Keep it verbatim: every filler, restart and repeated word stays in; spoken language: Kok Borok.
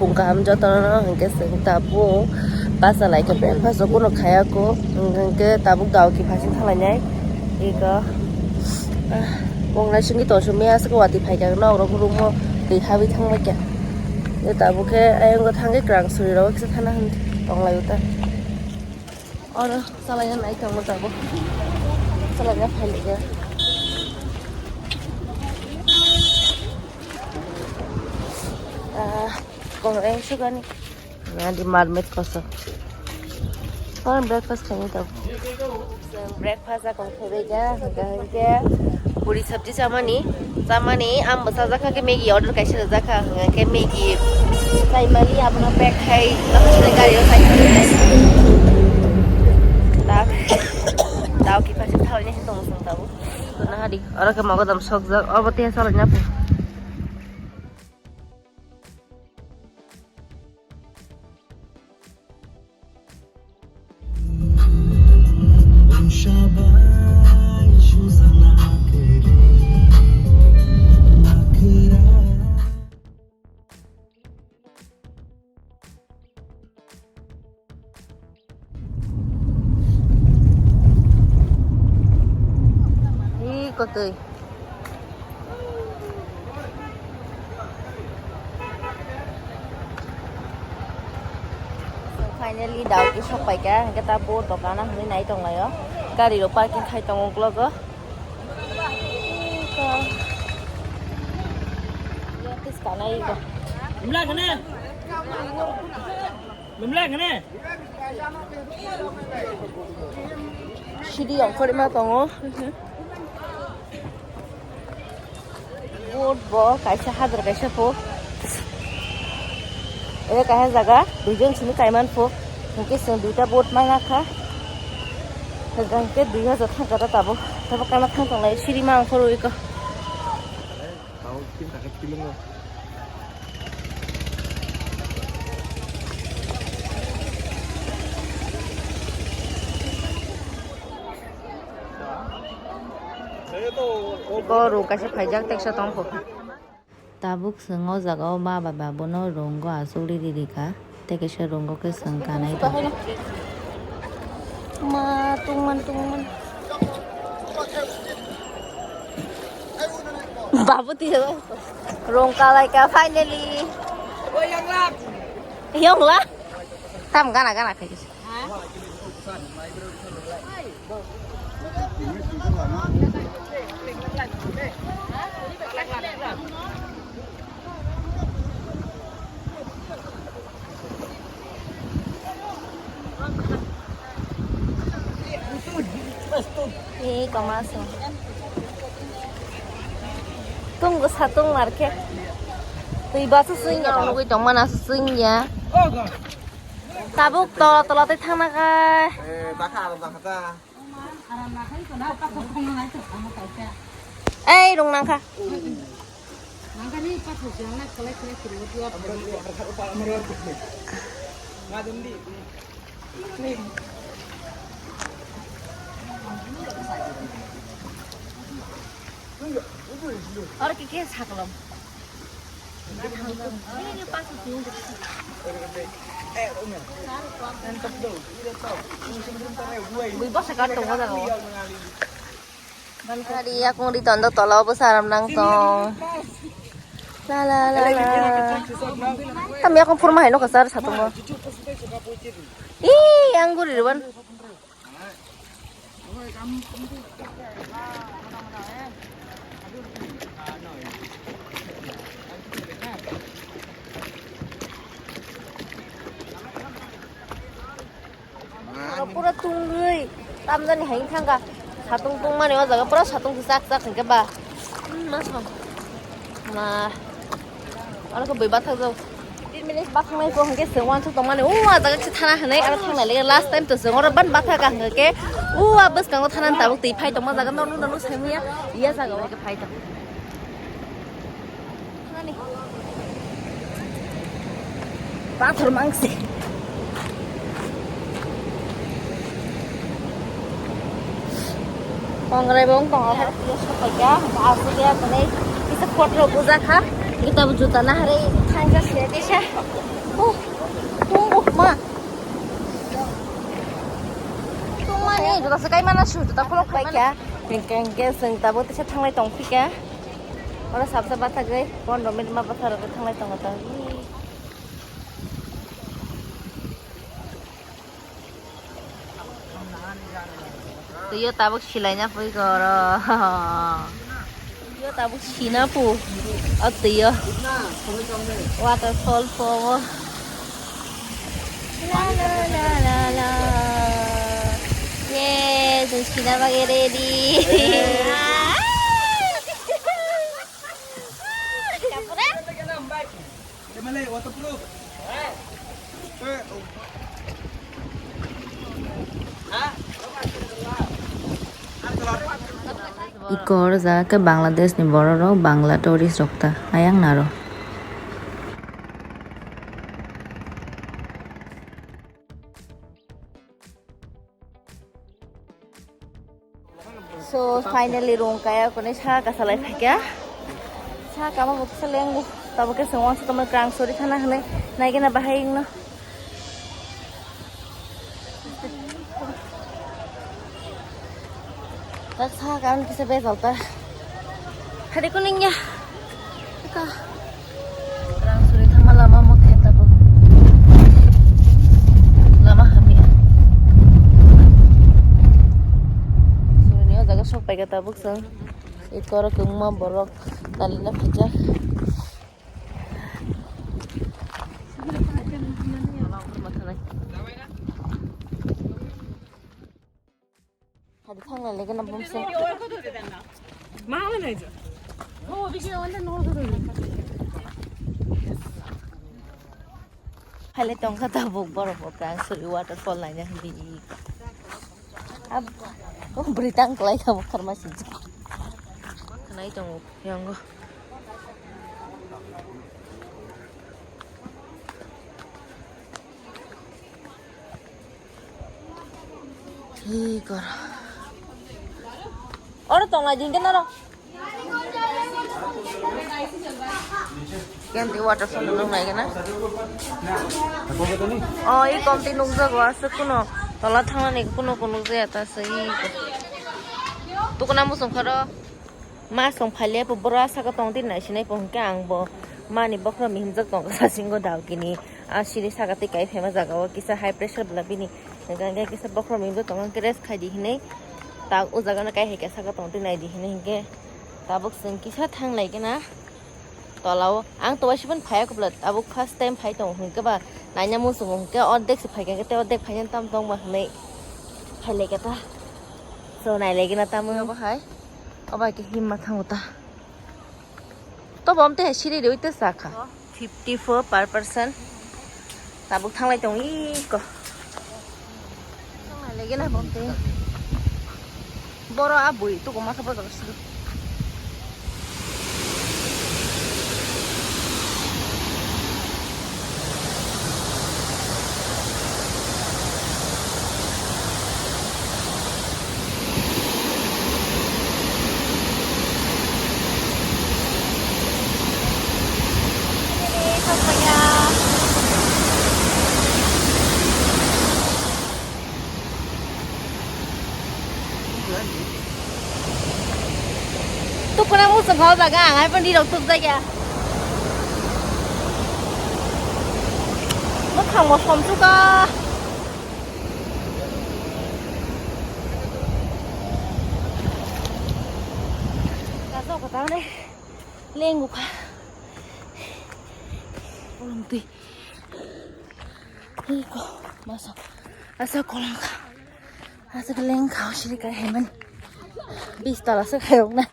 Bung kaham jotono hwnkhe chwng tabuk basa lai khe breakfast o kuno khaya kho, hwnkhe tabuk Dawki phaising thanglainai. Eko, ah, bung naisingwi tongsu mia aswk watwi phaikha nok rok room o twi habwi thangbaikha. Tabuk khe ayang o thangwi kwrang suri rok kisa thana hwn tonglaio ta. Oro chalaina nai tongo tabuk. Chalaina phailaiya. Ah, kong eng sugani. Nadi marmit koso. Kon breakfast khaini tabuk. Breakfast akong khaibai kha, hwnkhe puri sabji chamani, chamani ang bwsa jakha khe Maggi order kaisa rwjak kha, hwnkhe Maggi chaimani abono pack khai, gari o chaimani. Tak, Dawki phaising thanglainai se tongo chwng tabuk. Nahadi, oro khe mogodam sokjak, obo tei salai nang. Ih, kotoi. So, finally, Dawki sok paikha, hwnkhe ta bo dokan o hinwi nai tonglaio. Gari rok parking khai tongo uklogo. Ih, ko. Ih, office kanai ko. Lumlak hene. Lumlak hene. Sidi ongkhorima tongo. Boat bo kaisa hadar kaisa po. Ere kaisa jaga duijon simi kaiman po. Hwnkhe chwng duita boat mana kha. Hwnkhe dui hajar thangkha ta tabuk. Tabuk kaima thang tonglai sirima ongkhorwi ko. Iko rung kaisa phaijak teksa tongkho. Tabuk chwng o jaga o ma bai ba bono rung o achuk riri rikha. Tei kaisa rung o khe chwng kanai tongo. Ma tungman tungman. Babu tiyo. Rung kalai ka finally. Yongla. Tam gana gana khaikhe. Ih, koma sung. Tung bwsa tung markhe. Twi basa swing ya. Nugwi tongmana swing ya. Tabuk tola tola tei thangna kai. Eh, bakha aram bakha ta. Ei, rung nangkha. Oro khe khe saklam. Bui bwsa kar tongo jaga o. Ari yakung ri tondo tola o bwsa aram nang tong. La la la la. Tam yakung phurma hai no kwchar satung o. Ih, yang guri rwan. Pura tungwi tamjani hai thangkha. Satung tungmani o jaga pura satung chak chak hinkhe ba. Hmm, ma sam. Ma. Ano khe bui bathak jao. Fifteen minutes bathak nai ko hinkhe se uansuk tongmani. O jaga khe thana hinwi aro thangnai le last time to se oro ban bathak ka hinkhe. O a bwskango thana tabuk twi phai tongma jaga no no no sai muya. Iya jaga o khe phai tong. Pathor mangse. Kongrai bo wng tongo, hai, yes, ko paikha, asuk ya, tini, kisa photo bujakha, kita bo juta naharwi, thangkha, se kisa. Mana sujuta khulok pai kha. Hingke hingke chwng tabuk tisa thanglai tong phika. Oro sabsa bathagwi pondro minute ma bwtharok thanglai tongo ta. Twiyo tabuk silaina pui koro. Twiyo tabuk sina pu. O twiyo. Waterfall po. La la la la la. Ye, chwng sina bagwi ready. Kapra? Iko oro jaga khe Bangladesh ni borok rok, Bangla tourist rok ta ayang naro. So finally rung kaya kone sa kasalai phaikya. Sa kama buksa lengu. Tabo ke sengwang sa tamo krang sori thana hwnwi naigena bahai wngno. Tak sa kan kisa bejal ta. Hari kuning ya. Ka. Rang suri thangma lama mo khe tabuk. Lama hamya. Suri ni o jaga sok paikha tabuk chwng. Eko oro kwbangma borok dalina phaijak. Hadi thangna lege na bumse. Haile tongkha tabuk borok bo kang suri waterfall naina hwnwi. Ab, oh, bwrwi tang kwlai tabuk kharma sijak. Khnai tongo yango. Hi kor. Oro tong lai ding naro. Kenti waterfall nung nai gana. Oh, i komti nukjago aswk kuno tola thangnani kuno kuno nukjaya ta aswk i. Tukuna musung khoro. Ma song phaile bo boro saka tong tin nai sinai po hwnkhe ang bo mani bokhorok ni himjak tong sasingo daw kini a siri saka tei kai phaima jaga o kisa high pressure bwla bini hwnkhe kisa bokhorok ni himjak tong khe rest khai di hinwi tak o jaga no kai hai khe saka tong tin nai di hinwi hwnkhe tabuk chwng kisa thang lai khe na tola o ang to waisa phano phai ya kubla tabuk first time phai tong hwnkhe ba naina muchungo hwnkhe ordek se phai kha tei ordek phai nani tam tong ba hinwi phai lai khe ta so nai lai khe na tamo bo hai. Obo hai khe himma thango ta. Tobo amtwi hai siri riui tei cha kha. Fifty four per person. Tabuk thanglai tong iko. Thanglai legi na bo amtwi. Boro a bui tugo ma khe bojak siri. Tukuna muchung kha o jaga ang hai pon rirok tukjak ya. Bwkhang bo somsuk kha. Kaso kha tamne lengu kha. Kolong twi. Iko masa asa kolong kha. Asa keleng kha siri kai hemen. Bis tala se khayok na.